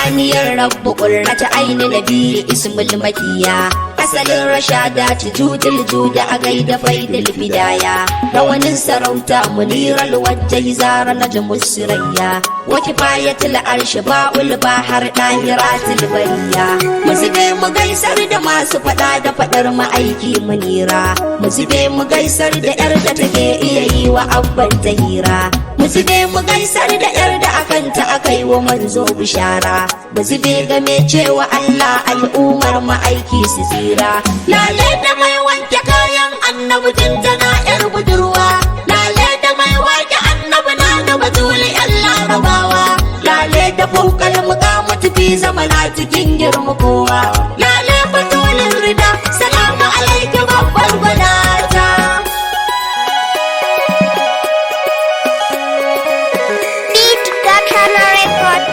Saniyar rabbu qurrata aini nabi ismul makiya. Asalin rashada ci judul juda a gaida faidul bidaya. Rawanin sarauta muniral wajjahi zara najmus sirayya. Wa kifayatul arshi ba'ul bahar dahiratul bariya. Mu zube mu gaisar da masu fada da fadar ma'aiki munira. Mu zube mu gaisar da yar da take iya yi wa abban tahira. Mu zube mu gaisar da yar da akanta akai wa manzo bishara. Mu zube game cewa Allah al'ummar ma'aiki su tsira. Lale da mai wanke kayan annabi tun tana yar budurwa. Lale da mai wake annabi na da batuli yan larabawa. Lale da fukal mukamatu fi zamana cikin girma kowa. Lale batulin rida, salamu alaika babbar gwanata. Beat Gatana Record.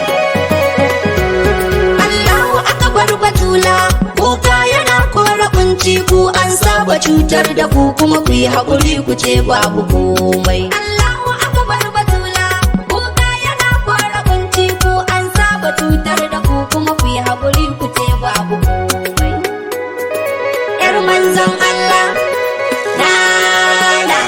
Allahu akbar batula, kuka yana kora kunci ku an saba cutar da ku kuma ku yi haƙuri ku ce babu komai. Allahu akbar batula, kuka yana kora kunci ku an saba cutar da ku kuma ku yi haƙuri ku ce babu komai. Yar manzon Allah, nana.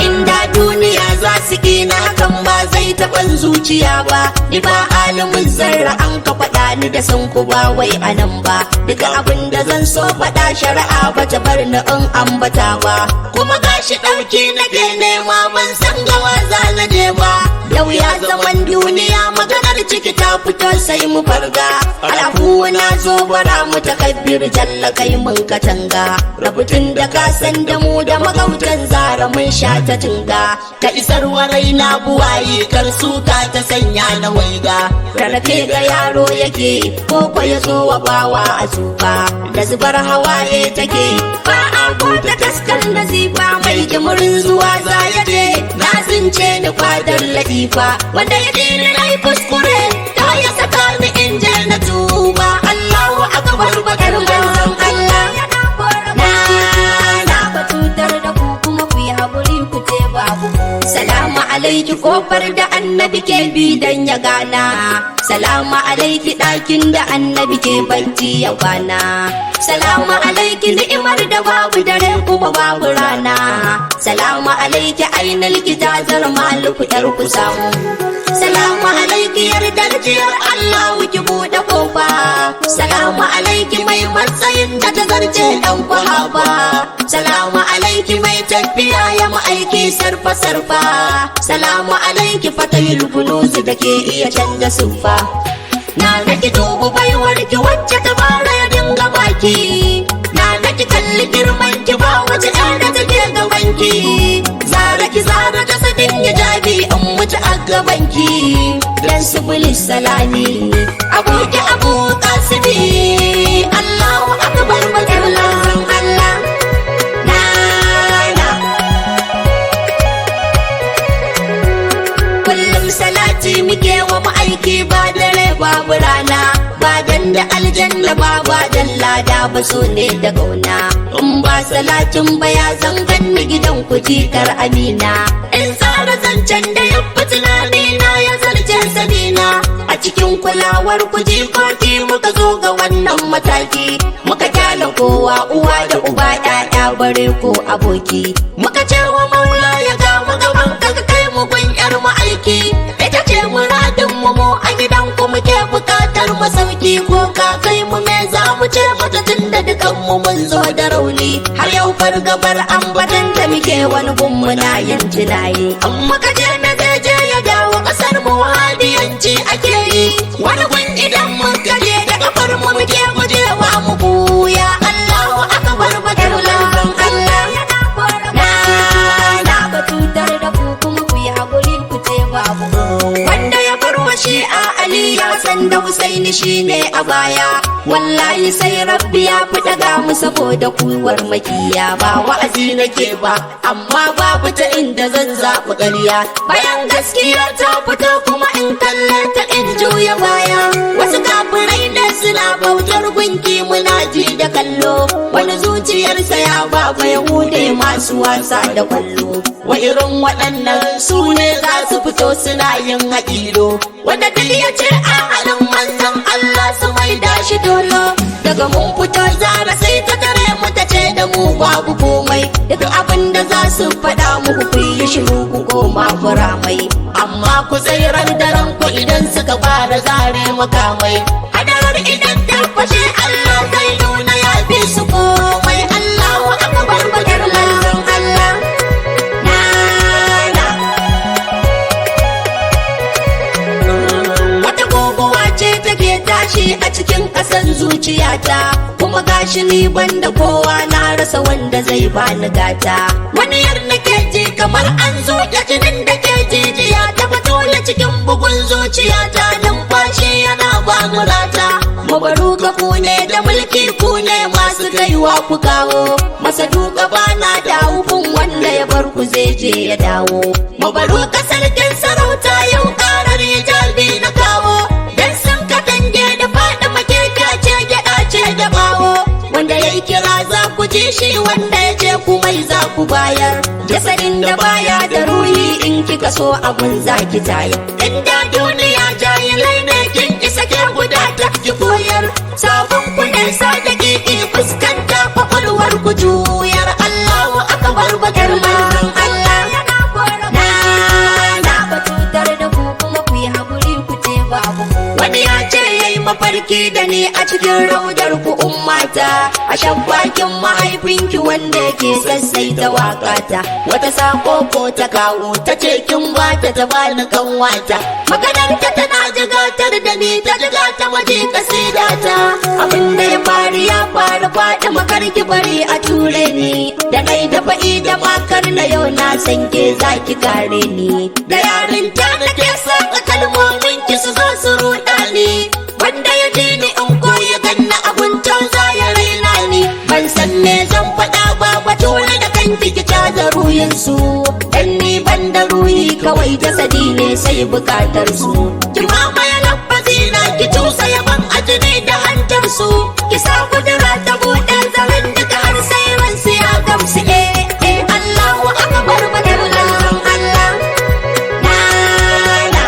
Inda duniya za su gina kan ba zai taɓan zuciya ba ni ba alimin zarra an ka faɗa ni da san ku ba wai anan ba duka abin da zan so faɗa shari'a ba ta bar ni in ambata ba Kuma gashi ɗauki nake nema ban san gawa za na je ba. yau ya zaman duniya maganar ciki ta fito sai mu farga alafu na zo bara mu takabbir jalla kai mun katanga rubutun da ka san da mu da magautan zara mun sha ta tunga Ka isar wa raina buwaye kar suka ta sanya na waiga. Rarrafe ga yaro yake ko ko ya zo wa bawa a tsufa da zubar hawaye take ba a buɗe taskar nazifa mai jimurin zuwa za ya je na zince ni fadar latifa wanda ya ni na yi kuskure Ta ya saka ni in je na tuba. Allahu akbar bakar manzon Allah. Salamu alaiki kofar da annabi ke bi dan ya gana. Salamu alaiki ɗakin da annabi ke bacci ya kwana. Salamu alaiki ni'imar da babu dare kuma babu rana. Salamu alaiki ainul kitazar maluku yar ku samu. Salamu alaiki yardar jiyar Allah ki buɗe kofa. Salamu alaiki mai matsayin da ta zarce ɗan kwahaba. Salamu alaiki mai tafiya ya ma'aiki sarfa sarfa. Salamu alaiki fatayil kunuzu da ke iya canza siffa. Na naki dubu baiwar ki wacce ta fara ya dinga baki. Na naki kalli girman ki ba wace ƴa da take gaban ki. Zara ki zara jasadin ya jabi in mutu a gaban ki. Dan subulis salami. Abuki abu kasimi Allahu akbar Yar matula. manzon Allah. Nana. Kullum salati muke wa ma'aiki ba dare babu rana ba dan da aljanna ba ba dan lada ba so ne da kauna in ba salatin ba ya zangan ni gidan ku jikar amina. In tsara zancen da ya fi tunani na ya zarce sabina. A cikin kulawar ku jikoki muka zo ga wannan mataki muka kyala kowa uwa da uba ƴaƴa bare ko aboki. Muka ce wa maula ya ga mu gaban ka ka kai mu gun yar mu aiki. Ita ce muradin mu mu a gidan ku muke bukatar masauki ko ka kai mu me za mu ce mata tunda dukan mu mun zo da rauni. Har yau fargabar ambatan da muke wani gun muna yin tunaye. In muka je na zai je ya dawo kasar mu wahabiyanci ake yi. Wani gun idan muka je da kafar mu muke gujewa mu buya. Allahu akbar Yar batula. manzon Allah. Wanda ya bar wa shi a Ali ya san da Husaini shine a baya. Wallahi sai Rabbi ya fi daga mu saboda kuwar makiya. Ba wa'azi Wa'azi nake ba, amma babu ta inda zan zaɓi ƙarya. Bayan gaskiya ta fito kuma in kalle ta in juya baya. Wasu kafirai da suna bautar gunki muna ji da kallo. Wani zuciyarsa ya ba Yahude masu wasa da kwallo. Wa irin waɗannan su ne za su fito suna yin haƙilo. Wanda duk ya ce a halin manzon Allah su maida shi dolo. Daga mun fito zara sai ta tare mu ta ce da mu babu komai. Duk abin da za su faɗa muku ku yi shiru ku koma kuramai. Amma ku tsairar daren ku idan suka fara zare makamai. Hadarar idan ta fashe Allah zai nuna ya fi su komai. Allahu akbar bakar Manzon Allah na Wata guguwa ce take tashi a cikin ƙasan zuciyata, kuma gashi ni banda kowa na rasa wanda zai bani gata. Wani yar nake ji kamar an zuƙe jinin da ke jijiya ta batole cikin bugun zuciyata, numfashi yana ba rata. Mabaruka ku ne da mulki, ku ne masu kaiwa ku kawo. Masa duka bana da hukun wanda ya bar ku zai je ya dawo. Mabaruka sarkin sarauta, yau karar hijabi na kawo. Dan sun katange da faɗi makeka ce gyaɗa ce da bawo. Wanda ya yi kira za ku ji shi, wanda ya ce ku mai za ku bayar. Jasadin da baya da ruhi, in kika so abun zaki tayar. Inda duniya jahilai ne, kin isa ke guda ta ki koyar. Sabon ku ne sadaki fuskanta kwakwalwar ku juyar. Allahu akbar bakar Manzon manzon Allah Allah. na ba cutar da ku kuma ku yi haƙuri ku ce babu komai. Wani ya ce ya yi Mafarki da ni a cikin raudar ku ummata, a shabbakin mahaifinki wanda yake sassaita waƙata. Wata sako ko ta kawo ta ce kin bata ta bani kanwata. Maganar ta tana jigatar da ni, ta jiga ta waje kasidata. Abin da ya faru ya faru, faɗi makarki bari a ture ni da nai da fa'i da makar na yau, na san ke za ki kare ni. Da yarinta nake saka kalmomin ki su zo su ruɗa ni. Wanda ya ji ni in koyi ganna abun tauza ya raina ni. Ban san me zan faɗa ba, bature da kanki ki caza ruhin su. Dan ni ban da ruhi, kawai jasadi ne sai bukatar su. Ki mamaye lafazi na, ki cusa yaban ajini da hantar su. Ki sa kudura ta buɗe zaren duka har sai ransu ya gamsu. Eh eh, Allahu akbar bakar Manzon Allah na na.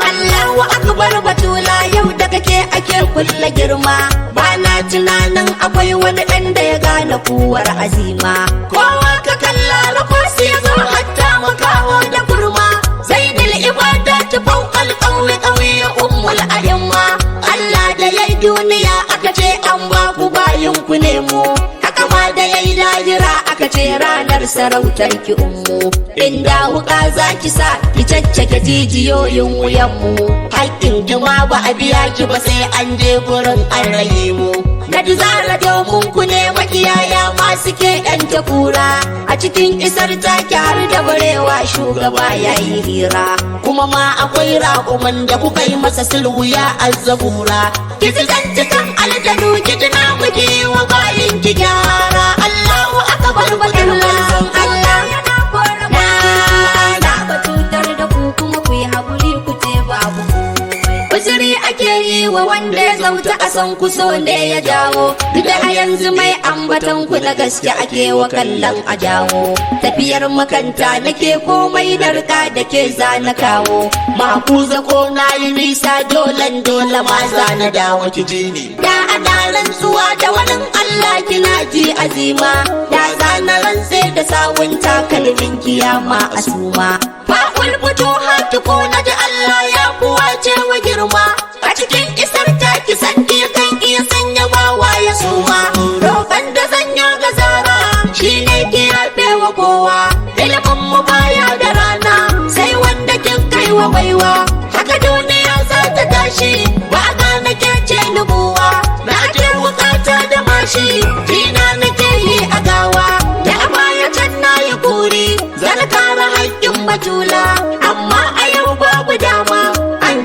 Allahu akbar batula, yau da kake ake kulle girma. Bana tunanin akwai wani ɗan da ya gane kuwar azima. Kowa ka kalla rakwasi ya zo, hatta makaho da kurma. Zainul ibadatu fawqal qawli qawiyya ummul a'imma. Allah da yayi duniya aka ce an ba ku bayin ku nemo. Haka ma da yayi lahira aka ce ranar sarautar ki ummu. Inda wuka za ki sa ki caccake jijiyoyin wuyanmu. Haƙƙin ki ma ba a biya ki ba, sai an je gurin an raye mu. Na ji zara domin ku ne makiyaya masu ke ɗanta kura. A cikin isar take har da barewa shugaba ya yi hira. Kuma ma akwai raƙuman da kuka yi masa sulhu ya azzabura. Ki ji zantukan aljanu, ki ji na muke wa bayin ki gyara. Allahu akbar bakar Manzon Allah na na. ba cutar da ku kuma ku yi haƙuri ku ce babu komai. Uzuri ake yi wa wanda ya zauta a san ku, so ne ya jawo. Duk da a yanzu mai ambatan ku na gaske ake wa kallon a jawo. Tafiyar makanta nake komai narka da ke zana kawo. Makuza ko na yi nisa, dolan dole ma za na dawo ki ji ni. Da ana rantsuwa da wani Allah kina ji azima, da zana rantse da sawun takalmin kiyama a suma. Fa'ul fito hatu ko na ji Allah ya kuwace wa girma. A cikin isar ta ki san ki kan iya sanya bawa ya suma. Roƙon da zanyo ga zara shi ne ki yafe wa kowa. Ilimin mu baya da rana sai wanda kin kai wa baiwa. Haka duniya za ta tashi ba a gane ke ce nubuwa. Na ake bukata da mashi jina nake yi a gawa. Da a baya can na yi kuri zan kare haƙƙin batula. Amma a yau babu dama. An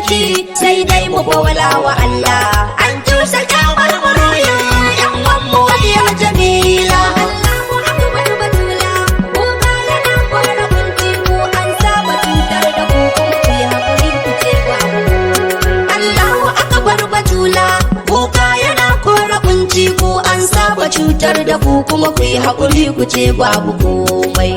kirki, sai dai mu bawala wa Allah. An cusa kyamar muruyin yan uwan mu wayya Jamila. Allahu akbar batula, kuka yana kora kunci, ku an saba cutar da ku, kuma ku yi hakuri ku ce babu. Allahu akbar batula, kuka yana kora kunci, ku an saba cutar da ku, kuma ku yi haƙuri ku ce babu komai.